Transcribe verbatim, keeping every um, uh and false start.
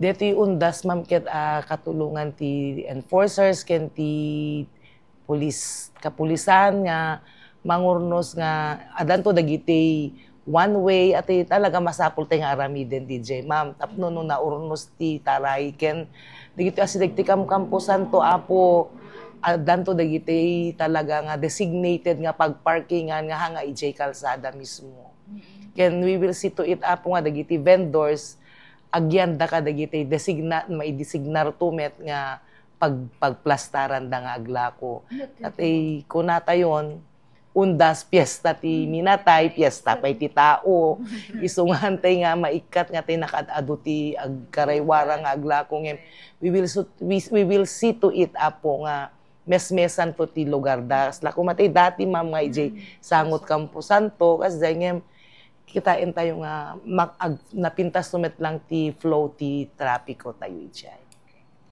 Detoy undas, ma'am, ket, ah, katulongan ti enforcers ken ti pulis, kapulisan nga mangurnos nga addanto dagiti one way, ati talaga masapul tay nga aramiden D J, ma'am. Tapno no naurnos ti taray ken dagiti asideg ti kamkamposanto, Apo, addanto dagiti talaga nga designated nga pagparkingan nga hanga idiay kalsada mismo. Ken we will see to it, Apo, nga dagiti vendors, agyanda kadagiti designa-, maidesignar to met nga pag-, pagplastaranda nga aglako. Ket kunatayon, undas, piesta ti minatay, piesta pay ti tao. Isu nga hantay nga maikkat nga ti nakaad-adu ti agkaraywarang nga aglako. Ngem, we will su-, we, we will see to it, Apo, nga mesmesanto ti lugarda. Kasla koma ti dati, ma'am, nga idiay sangot kamposanto, kasdiay ngem kitaentayo nga mak-, ag-, napintasto met lang ti flow ti trapiko tayo idiay.